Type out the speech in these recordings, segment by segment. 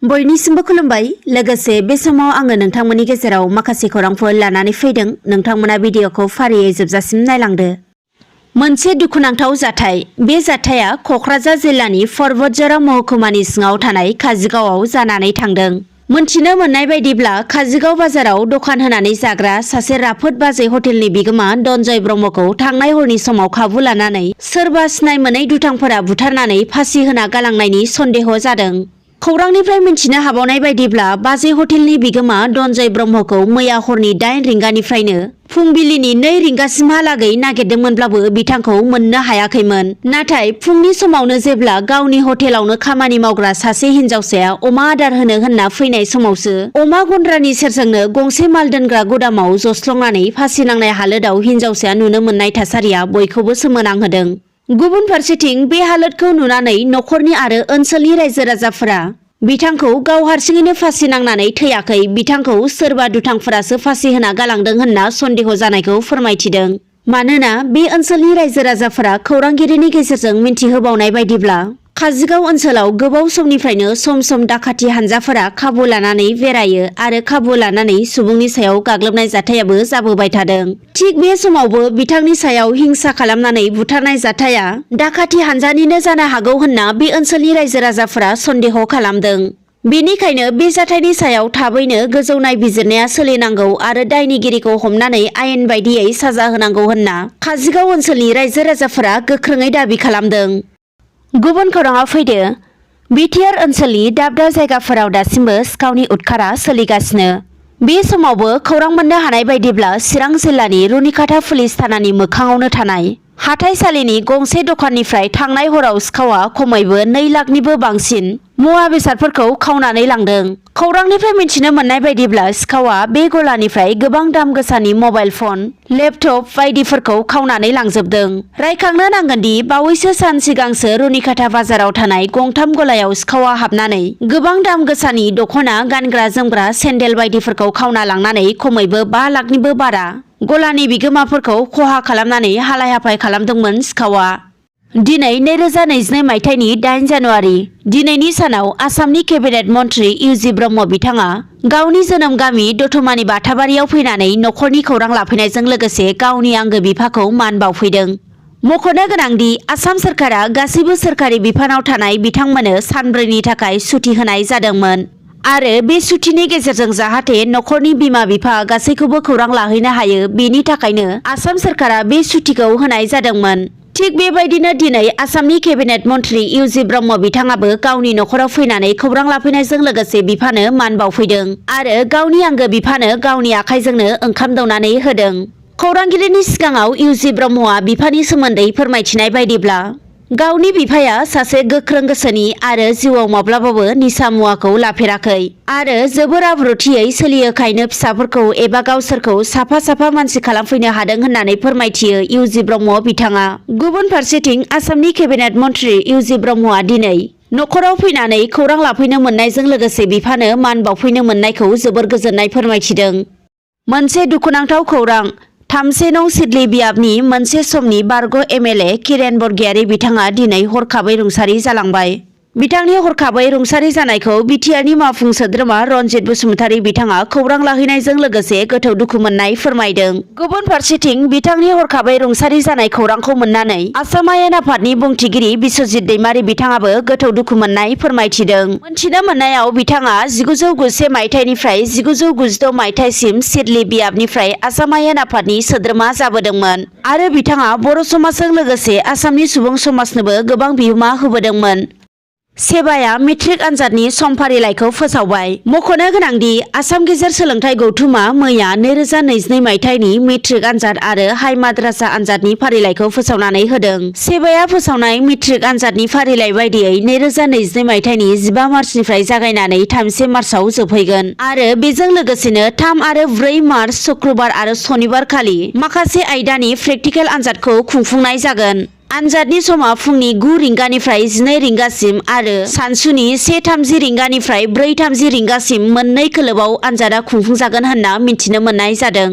बयनिसिमबो खुलुमबाय। लोगोसे बे समाव आङो नोंथांमोननि गेजेराव माखासे खौरांफोर लानानै फैदों। नोंथांमोना भिडिअखौ फारियै जोबजासिम नायलांदो। मोनसे दुखुनांथाव जाथाय। बे जाथाया क'क्राझार जिल्लानि पर्बतझारा महकुमानि सिङाव थानाय काजिगावआव जानानै थांदों। मोनथिनो मोननाय बायदिब्ला काजिगाव बाजाराव दखान होनानै जाग्रा सासे राफोद बाजै हटेलनि बिगोमा धनन्जय ब्रह्मखौ थांनाय हरनि समाव खाबु लानानै सोरबा सिनाय मोनै दुथांफोरा बुथारनानै फासि होना गालांनायनि सन्देह जादों। खौरांनिफ्राय मिन्थिनो हाबावनाय बायदिब्ला बाजै हटेलनि बिगोमा धनन्जय ब्रह्मखौ मैया हरनि 8 रिंगानिफ्रायनो फुंबिलिनि 2 रिंगासिमहालागै नागिरदोंमोनब्लाबो बिथांखौ मोननो हायाखैमोन। नाथाय फुंनि समावनो जेब्ला गावनि हटेलावनो खामानि मावग्रा सासे हिन्जावसाया अमा आदार होनो होनना फैनाय समावसो अमा गन्द्रानि सेरजोंनो गंसे माल दोनग्रा गुदामाव जस्लंनानै फासि नांनाय हालोदाव हिन्जावसाया नुनो मोननाय थासारिया बयखौबो सोमोनांहोदों। गुबुन फारसेथिं बे हालोदखौ नुनानै नखरनि आरो ओनसोलनि रायजो राजाफोरा बिथांखौ गाव हारसिङैनो फासि नांनानै थैयाखै, बिथांखौ सोरबा दुथांफोरासो फासि होना गालांदों होनना सन्देह जानायखौ फोरमायथिदों। मानोना बे ओनसोलनि रायजो राजाफोरा खौरांगिरिनि गेजेरजों मिन्थिहोबावनाय बायदिब्ला काजिगाव ओनसोलाव गोबाव समनिफ्रायनो सम सम दाखाथि हानजाफोरा खाबु लानानै बेरायो आरो खाबु लानानै सुबुंनि सायाव गाग्लोबनाय जाथायाबो जाबोबाय थादों। थिग बे समावबो बिथांनि सायाव हिंसा खालामनानै बुथारनाय जाथाया दाखाथि हानजानिनो जानो हागौ होनना बे ओनसोलनि रायजो राजाफोरा सन्देह खालामदों। बेनिखायनो बे जाथायनि सायाव थाबैनो गोजौ नायबिजिरनाया सोलिनांगौ आरो दायनिगिरिखौ हमनानै आयेन बायदियै साजा होनांगौ होनना काजिगाव ओनसोलनि रायजो राजाफोरा गोख्रोङै दाबि खालामदों। गुबुन खौराङाव फैदो। बिटिआर ओनसोलनि दाब दाब जायगाफोराव दासिमबो सिखावनि उदखारा सोलिगासिनो। बे समावबो खौरां मोननो हानाय बायदिब्ला चिरां जिल्लानि रुनिकाटा पुलिस थानानि मोखाङावनो थानाय हाथाइसालिनि गंसे दखाननिफ्राय थांनाय हराव सिखावा खमैबो 2 लाखनिबो बांसिन मुवा बेसादफोरखौ खावनानै लांदों। खौरांनिफ्राय मिन्थिनो मोननाय बायदिब्ला सिखावा बे गलानिफ्राय गोबां दाम गोसानि मबाइल फन, लेपटप बायदिफोरखौ खावनानै लांजोबदों। रायखांनो नांगोनदि बावैसो सान सिगांसो रुनिकाटा बाजाराव थानाय गंथाम गलायाव सिखावा हाबनानै गोबां दाम गोसानि दख'ना, गानग्रा जोमग्रा, सेन्देल बायदिफोरखौ खावना लांनानै खमैबो 5 लाखनिबो बारा गलानि बिगोमाफोरखौ खहा खालामनानै हालाय हाफाय खालामदोंमोन सिखावा। दिनै 2022 मायथाइनि 8 जानुवारि। दिनैनि सानाव आसामनि केबिनेट मन्त्रि इउजि ब्रह्म बिथाङा गावनि जोनोम गामि दतमानि बाथाबारियाव फैनानै नखरनि खौरां लाफैनायजों लोगोसे गावनि आंगो बिफाखौ मान बावफैदों। मख'नो गोनांदि आसाम सोरखारा गासैबो सोरखारि बिफानाव थानाय बिथांमोननो सानब्रैनि थाखाय सुटि होनाय जादोंमोन आरो बे सुटिनि गेजेरजों जाहाथे नखरनि बिमा बिफा गासैखौबो खौरां लाहैनो हायो, बेनि थाखायनो आसाम सोरखारा बे सुटिखौ होनाय जादोंमोन। थिग बेबायदिनो दिनै आसामनि केबिनेट मन्त्रि इउजि ब्रह्म बिथाङाबो गावनि नखराव फैनानै खौरां लाफैनायजों लोगोसे बिफानो मान बावफैदों आरो गावनि आंगो बिफानो गावनि आखाइजोंनो ओंखाम दौनानै होदों। खौरांगिरिनि सिगाङाव इउजि ब्रह्मआ बिफानि सोमोन्दै फोरमायथिनाय बायदिब्ला गावनि बिफाया सासे गोख्रों गोसोनि आरो जिउआव माब्लाबाबो निसा मुवाखौ लाफेराखै आरो जोबोर आब्रुथियै सोलियोखायनो फिसाफोरखौ एबा गावसोरखौ साफा साफा मानसि खालामफैनो हादों होननानै फोरमायथियो इउजि ब्रह्म बिथाङा। गुबुन फारसेथिं आसामनि केबिनेट मन्त्रि इउजि ब्रह्मआ दिनै नखराव फैनानै खौरां लाफैनो मोननायजों लोगोसे बिफानो मान बावफैनो मोननायखौ जोबोर गोजोननाय फोरमायथिदों। मोनसे दुखुनांथाव खौरां। 3 नं सिडली बियाबनि मोनसे समनि बर'स किरेन बरगयारी बिथाङा दिनै हरखाबै रुंसारि जालांबाय। बिथांनि हरखाबै रुंसारि जानायखौ बिटिआरनि मावफुं सोद्रोमा रनजित बसुमतारी बिथाङा खौरां लाहैनायजों लोगोसे गोथौ दुखु मोननाय फोरमायदों। गुबुन फारसेथिं बिथांनि हरखाबै रुंसारि जानाय खौरांखौ मोननानै आसाम आयेन आफादनि बुंथिगिरि बिस्वजित दैमारी बिथाङाबो गोथौ दुखु मोननाय फोरमायथिदों। मोनथिनो मोननायाव बिथाङा 1991 मायथाइनिफ्राय 1996 मायथाइसिम सिडली बियाबनिफ्राय आसाम आयेन आफादनि सोद्रोमा जाबोदोंमोन आरो बिथाङा बर' समाजजों लोगोसे आसामनि सुबुं समाजनोबो गोबां बिहोमा होबोदोंमोन। सेबाया मेट्रिक आनजादनि समफारिलाइखौ फोसावबाय। मख'नो गोनांदि आसाम गेजेर सोलोंथाइ गौथुमा मैया 2022 मायथाइनि मेट्रिक आनजाद आरो हाइ माद्रासा आनजादनि फारिलाइखौ फोसावनानै होदों। सेबाया फोसावनाय मेट्रिक आनजादनि फारिलाइ बायदियै 2022 मायथाइनि 15 मार्चनिफ्राय जागायनानै 3 मार्चआव जोबहैगोन आरो बेजों लोगोसेनो 3 आरो 4 मार्च शुक्रबार आरो सनिबार खालि माखासे आयदानि प्रेक्टिकेल आनजादखौ खुंफुंनाय जागोन। आनजादनि समा फुंनि 9 रिंगानिफ्राय 12 रिंगासिम आरो सानसुनि 1:30 रिंगानिफ्राय 4:30 रिंगासिम मोननै खोलोबाव आनजादा खुंफुंजागोन होनना मिन्थिनो मोननाय जादों।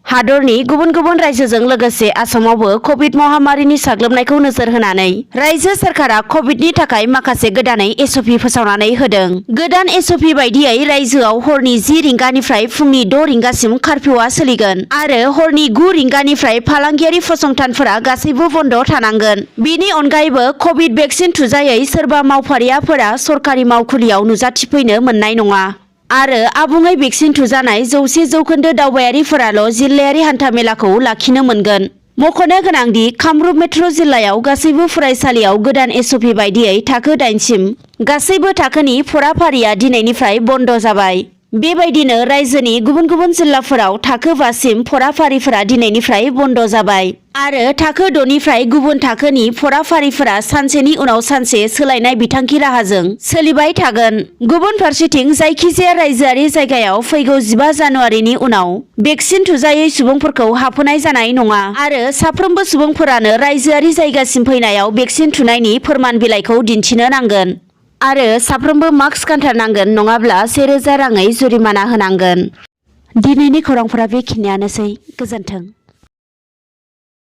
हादरनि गुबुन गुबुन रायजोजों लोगोसे आसामावबो कभिड महामारिनि साग्लोबनायखौ नोजोर होनानै रायजो सरकारा कभिडनि थाखाय माखासे गोदानै SOP फोसावनानै होदों। गोदान SOP बायदियै रायजोआव हरनि 10 रिंगानिफ्राय फुंनि 6 रिंगासिम कार्फ्युआ सोलिगोन आरो हरनि 9 रिंगानिफ्राय फालांगियारि फसंथानफोरा गासैबो बन्द थानांगोन। बेनि अनगायैबो कभिड भेक्सिन थुजायै सोरबा मावफारियाफोरा सरकारि मावखुलियाव नुजाथिफैनो मोननाय नङा आरो आबुङै भेक्सिन थुजानाय 100% दावबायारिफोराल' जिल्लायारि हान्थामेलाखौ लाखिनो मोनगोन। मख'नो गोनांदि कामरुप मेट्र' जिल्लायाव गासैबो फरायसालियाव गोदान SOP बायदियै थाखो 8 सिम गासैबो थाखोनि फराफारिया दिनैनिफ्राय बन्द जाबाय। बेबायदिनो रायजोनि गुबुन गुबुन जिल्लाफोराव थाखो 5 सिम फराफारिफोरा दिनैनिफ्राय बन्द जाबाय आरो थाखो 6 निफ्राय गुबुन थाखोनि फराफारिफोरा सानसेनि उनाव सानसे सोलायनाय बिथांखि राहाजों सोलिबाय थागोन। गुबुन फारसेथिं जायखिजाया रायजोआरि जायगायाव फैगौ 15 जानुवारिनि उनाव भेक्सिन थुजायै सुबुंफोरखौ हाबहोनाय जानाय नङा आरो साफ्रोमबो सुबुंफोरानो रायजोआरि जायगासिम फैनायाव भेक्सिन थुनायनि फोरमान बिलाइखौ दिन्थिनो नांगोन आरो साफ्रोमबो मास्क गानथारनांगोन नङाब्ला 1000 राङै जुरिमाना होनांगोन। दिनैनि खौरांफोरा बेखिनियानोसै। गोजोन्थों।